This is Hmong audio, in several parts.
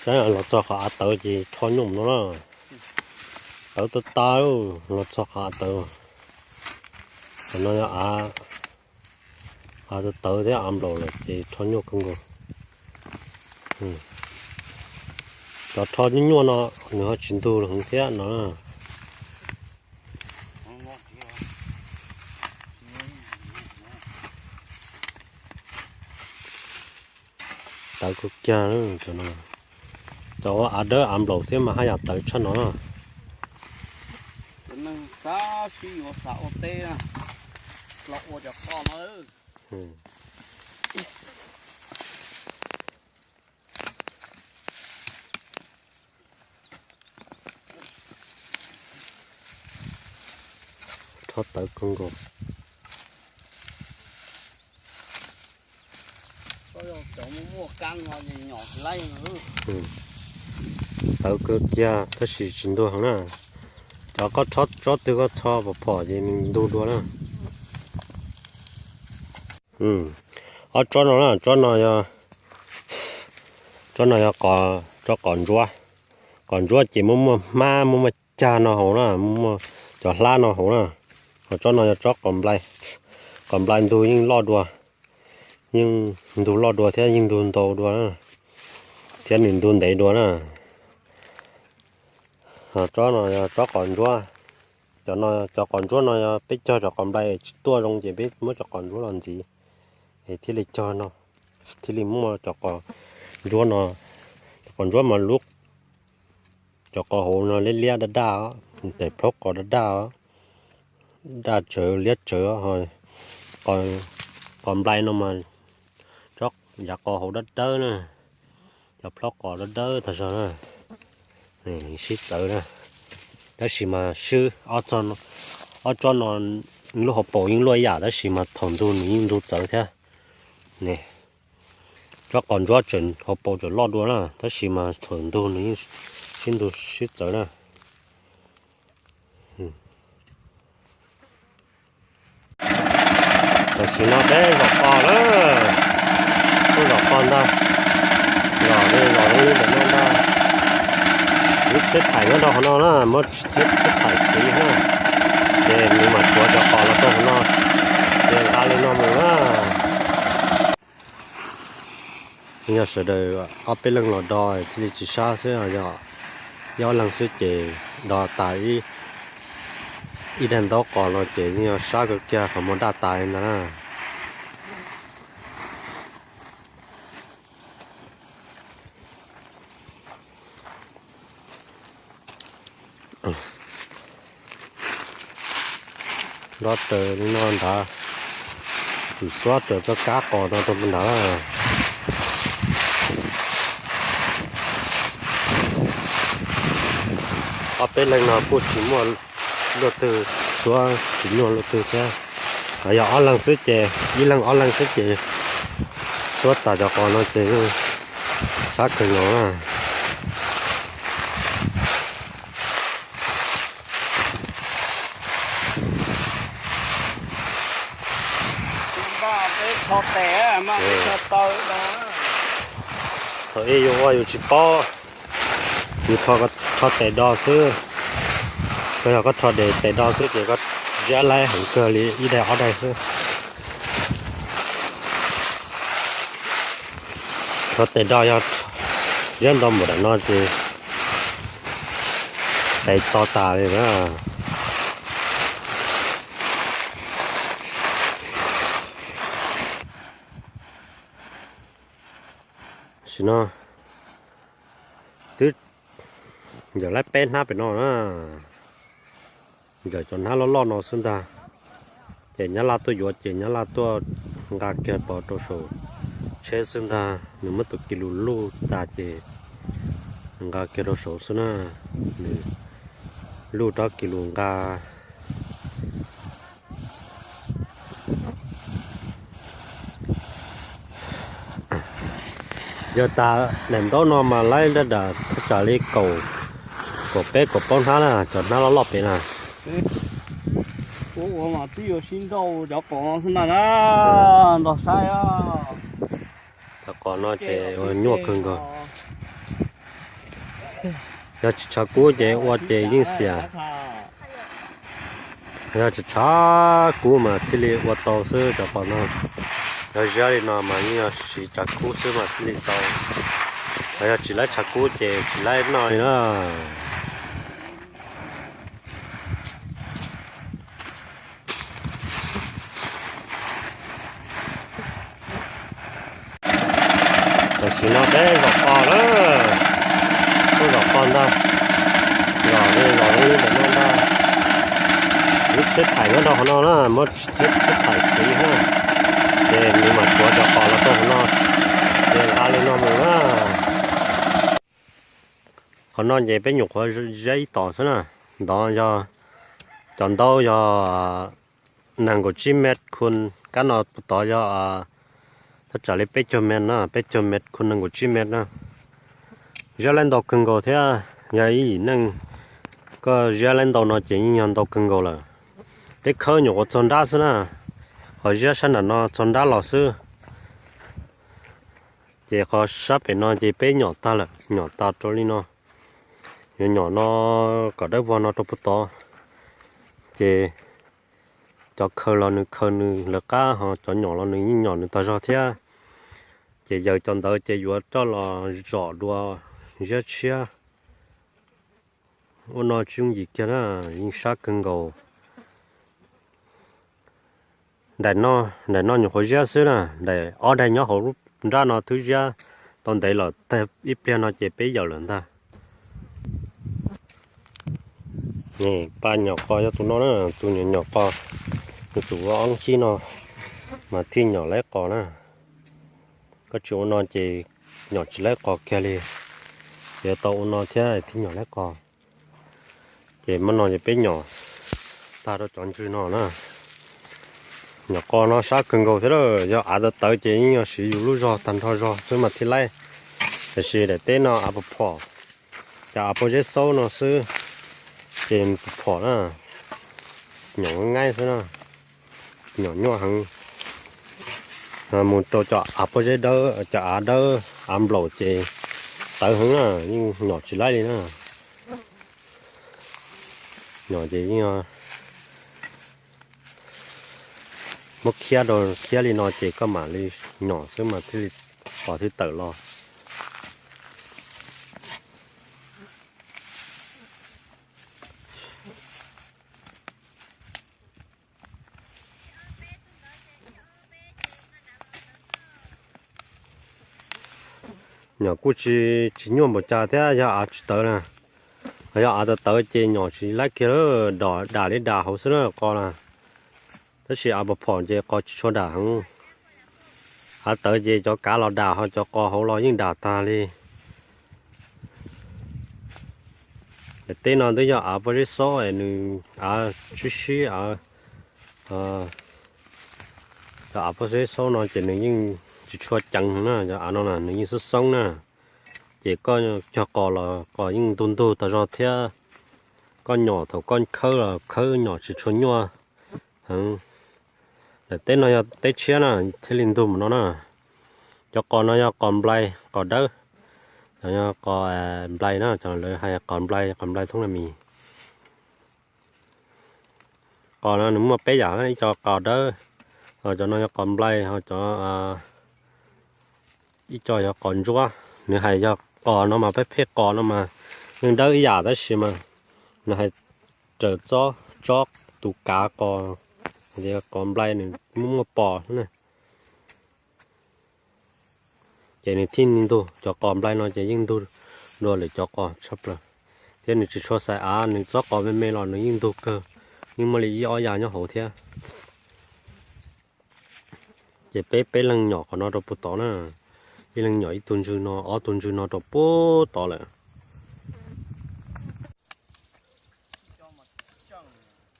Saib los txog qhov av tawv ces rho nyuaj no na. Tawv tas tas, los txog qhov av tawv. Qhov no yog av, av tawv tawv thiab av nplaum lawm ces rho nyuaj kawg nkaus. Cov rho nyuaj nyuaj no nws ho tsis ntug heev thiab no. Tawv kawg kiag, cov av dawb av nplaum thiab mas haj yam tawv tshaj no na. Tab sis yuav xav ua teb los ua cov qoj no. Rho tawv kawg nkaus. Tawv kawg kiag tab sis tsis ntug heev na. Cov koj tsob twg koj tho phom phom ces nws ntug dua na. Ob tsob no na, tsob no yog, tsob no yog tsob qos ntsuab. Qos ntsuab ces muaj muaj hmab muaj muaj cag no hauv na, muaj muaj cov hlab no hauv na. Ho tsob no yog tsob qos nplai. Qos nplai ntug yeej loj dua, yeej ntug loj dua thiab yeej ntug ntau dua na, thiab nws ntug ntev dua na. Ho tsob no yog tsob qos ntsuab. Cov no, cov qos ntsuab no yog peb cog cov qos nplai tsis tuaj zoo ces peb muab cov qos ntsuab los ntxiv es thiaj li cog no, thiaj li muaj cov qos ntsuab no. Cov qos ntsuab mas lub, cov qos hauv no liab liab daj daj, tes plaub qos daj daj, daj tsawv liab tsawv. Qos nplai no mas tsob yav qos hauv dawb dawb na, cov plaub qos dawb dawb tag zog na. Sib txawv na, tab sis mas swb, ob tsob no lub hauv paus yeej luaj ib yam tab sis mas thaum ntug nws yeej ntug txawv thiab. Tsob qos ntsuab tseem hauv paus tseem loj dua na, tab sis mas thaum ntug nws yeej sib ntug sib txawv na. Tam sim no peb zom qos lawm, peb zom qos ntag, zom li zom zoo li ntawm no ntag. Lub tsheb thaim nyob rau qhov no na, muab tsheb thaim txiv na, ces nws mam tuav cov qos los rau qhov no, ces nqa li no mus na. Yog sawv daws ob peb leeg los do thiaj li tsis sab xwb, yog ib ob leeg xwb ces do tas ib daim ntaub qos no ces yeej yog sab kawg kiag qhov muag daj tas li ntag na. Nrov raws li no ntag, tsum xuab raws txoj kab qos no rau ntawd. Ob peb leeg no kuj tsis muaj luaj twg, xuab tsis nyuaj luaj twg thiab. Yog ob leeg xwb ces, ib leeg ob leeg xwb ces xuab tas cov qos no ces sab kawg nkaus na. Thaum ub yus ua yus tsis paub, yus rho tes do xwb. Koj yog koj rho tes do xwb ces koj ziab laib heev kawg li ib daim ob daim xwb. Rho tes do yog ziab ntau npaum daim no ces tes to tas li na. Sim no twb ncawm laib peb hnab pem no na, ncawm cov hnab loj loj no xwb ntag. Ces nyab laj tuaj yuav ces nyab laj tuaj nqa kiag pov rau saum tsheb xwb ntag. Nws muab tus kis lus luj tas ces nqa kiag rau saum xwb na. Nws luj rab kis lus nqa. Yog tas daim ntaub no mas laib daj dam thaj tsam li kaum, kaum peb kaum plaub hnab na, cov hnab loj loj pem na. Ua ua mas twb yuav sib nrauj cov qos no xwb ntag na, nrog saib os. Qhov no ces nyuaj kawg nkaus. Yog tsis tshav kub ces ua ces yeej xiam. Yog tsis tshav kub mas thiaj li ua tau xwb cov qos no. Yog ziab li no mas yeej yog siv tshav kub xwb mas thiaj li tau. Yog tsis laib tshav kub ces tsis laib noj li na. Tam sim no peb zom qos lawm, peb zom qos ntag, zom li zom li ntawm no ntag. Lub tsheb thaim nyob rau qhov no na, muab tsheb thaim xiv na, ces nws mam tuav cov qos los rau qhov no, ces nqa li no mus na. Qhov no ces peb nyuam qhuav ziab ib tom xwb na, ntov yog cov ntaub yog nees nkaum tsib met khu, kab no puv tod yog thaj tsam li peb caug met na, peb caug met khu nees nkaum tsib met na. Ziab laib ntau kawg nkaus thiab, yog ib yim neej koj ziab laib ntau no ces yeej yog ntau kawg nkaus lawm. Peb khawb nyuam qhuav txog nrab xwb na, qhov ziab sab nram no txog nrab los xwb. Ces qhov sab pem no ces peb nyom tag lawm, nyom tag rau li no. Yuav nyom no kom dawb vog no rau puag tod. Ces cov khaws los nws khaws nws lawv qab, ho cov nyom los nws yeej nyom nws tag zog thiab. Ces yawg cov ntawd ces yuav coj los zom dua ziab tshiab. Ua no tsis yooj yim kiag na, yeej sab kawg nkaus. Daim no, daim no nyuam qhuav ziab xwb na, daim ob daim nyob hauv lub nrab no twb ziab tau ntev lawm, tag ib pliag no ces peb yawm lawm ntag. Pab nyom qos yog tus no na, tus nyom nyom qos, nws tus ua ob cib no mas thiaj nyom laib qos na. Koj tsis ua no ces nyom tsis laib qos kiag li, yuav tau ua no thiab thiaj nyom laib qos. Ces muab no ces peb nyom tag rau cov ntswg no na. Nyom qos no sab kawg nkaus thiab lawm, yog av tawv tawv ces yeej yog siv yus lub zog tag nrho zog xwb mas thiaj laib. Tiam sis daim teb no av pom phom, cov av pob zeb xaub no xwb, ces tus phom na, nyom nqaij xwb na, nyom nyuaj heev. Mus rau cov av pob zeb dawb, cov av dawb av nplaum ces tawv heev na, yeej nyom tsis laib li na. Nyom ces yeej muab khiab rau, khiab li no ces koj mam li nyom xwb mas thiaj li qos thiaj tawm los. Nyom kuj tsis, tsis nyuaj npaum cas thiab, yog av tsis tawv na. Yog av tawv tawv ces nyom tsis laib kiag, dam li dam hauv xwb na qos na. Tab sis av pom phom ces qos tsis tshua dam heev. Av tawv ces cov kav los dam, ho cov qos hauv los yeej dam tag li. Daim teb no twb yog av pob zeb xaub, nws av sib sib av. Cov av pob zeb xaub no ces nws yeej tsis tshua ceev heev na, cov av no nws yeej xoob xoob na. Ces koj cog qos los qos yeej ntug ntug tas zog thiab. Koj nyom thaum koj khawb los khawb nyom tsis tshua nyuaj heev. Daim teb no yog teb tshiab na, thiaj li ntug mus no na. Cov qos no yog qos nplai, qos dawb. Cov yog qos nplai na, cov lawv hais qos nplai, qos nplai thoob na mis. Qos no nws muaj peb yam, ib co qos dawb, ho cov no yog qos nplai, ho cov ib co yog qos ntsuab. Nws hais yog qos no mas peb pheej qos no mas yeej dawb ib yam tab sis mas nws hais raws tsob, tsob tus kav qos, qos nplai nws muaj muaj pos na. Ces nws thiaj li ntug, cov qos nplai no ces yeej ntug dua lwm cov qos tshaj plaws, thiab nws tsis tshua xaiv av, nws txob qos me me los nws yeej ntug kawg, yeej muaj li ib ob yam nyob hauv thiab. Ces peb, peb leeg nyom qhov no rau puag tod na, ib leeg nyom ib tug ntswg no, ob tug ntswg no rau puag tod lawm.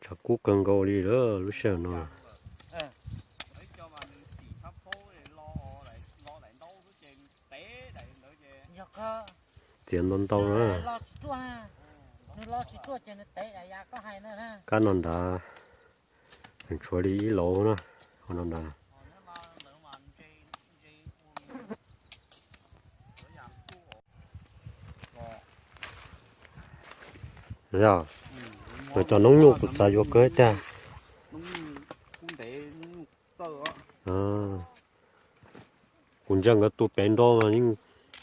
Tshav kub kawg nkaus li lawm lub sij hawm no. Txiav ntau ntau na. Kab no nrad, tshuav li ib lauv na, no nrad. Yog, cov noob nyuj kuv xav yuav kawg tiag. Kuv ntsia nkawd tu pem nrau mas yeej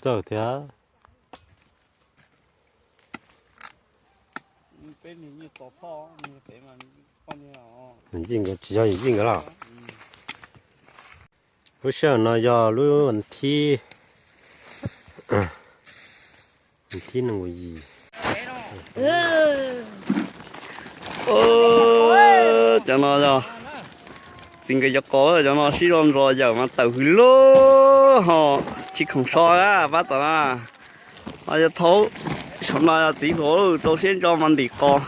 txawj thiab. Yeej nkawd tsis yog yeej nkawd los. Lub sij hawm no yog lub thib, thib nees nkaum yim. Cov no yog txiv nkawd cov qos, cov no sib zog ntsos yawm mas tawm hws lug ho tsis khoom so na pab tom na. Ho yog thaum saum no yog txiv hluas rau siab ntso mas ntim qos,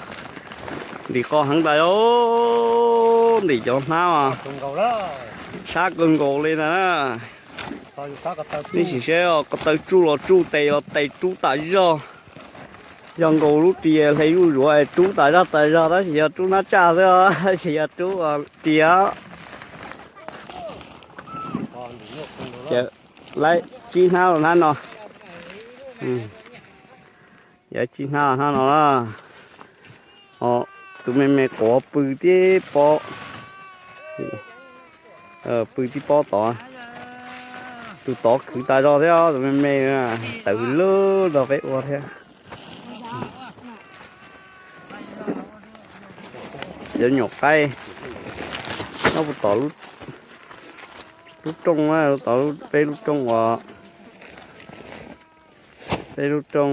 ntim qos heev tas yog ntim cov hnab mas sab kawg nkaus li ntag na. Nej sim saib ko taw tsuj los tsuj, tes los tes rub tas zog. Yog nkaus lub ris hle zuj zus rub tas zog tas zog, tab sis yog rub hnab tsaj xwb, tab sis yog rub ris. Ces laib tsib hnab los hnab no. Yog tsib hnab hnab no na. Tus me me quav pw tib pob, pw tib pob tod. Tus tod khwv tas zog thiab, tus me me tawm hws lug nrog peb ua thiab. Cov nyuam qaib nyob puag tom lub rooj, tom peb lub rooj uas, peb lub rooj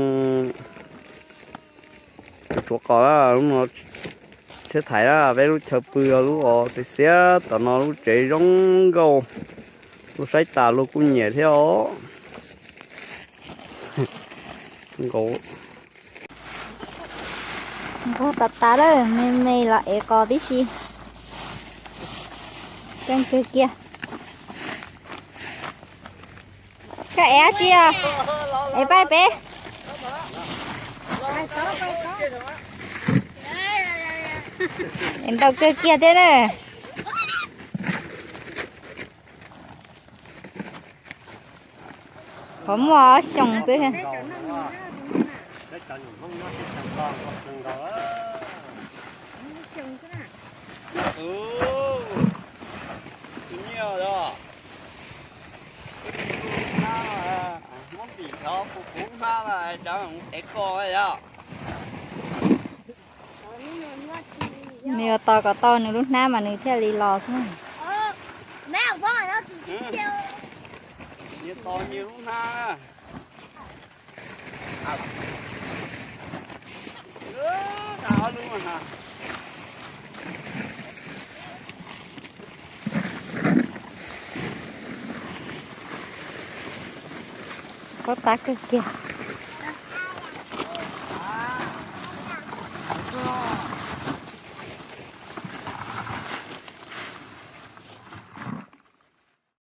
tsuav qos na, lub no tsheb thaiv na, peb lub chaw pw lub uas xiav xiav tom no, lub tsev zoo nkauj, lub saib tas luag kuj nyiam thiab os. Nkaus. Nqug tas tas lawm, me me los ev qos tib si. Keej kawg kiag. Koj ev dab tsi os? Ev paj pem. Ev ntau kawg kiag thiab na. Qhov muaj ob xyoos xwb. Nws yuav tos kom tau nws lub hnab mas nws thiaj li los xwb. Pob tab kawg kiag.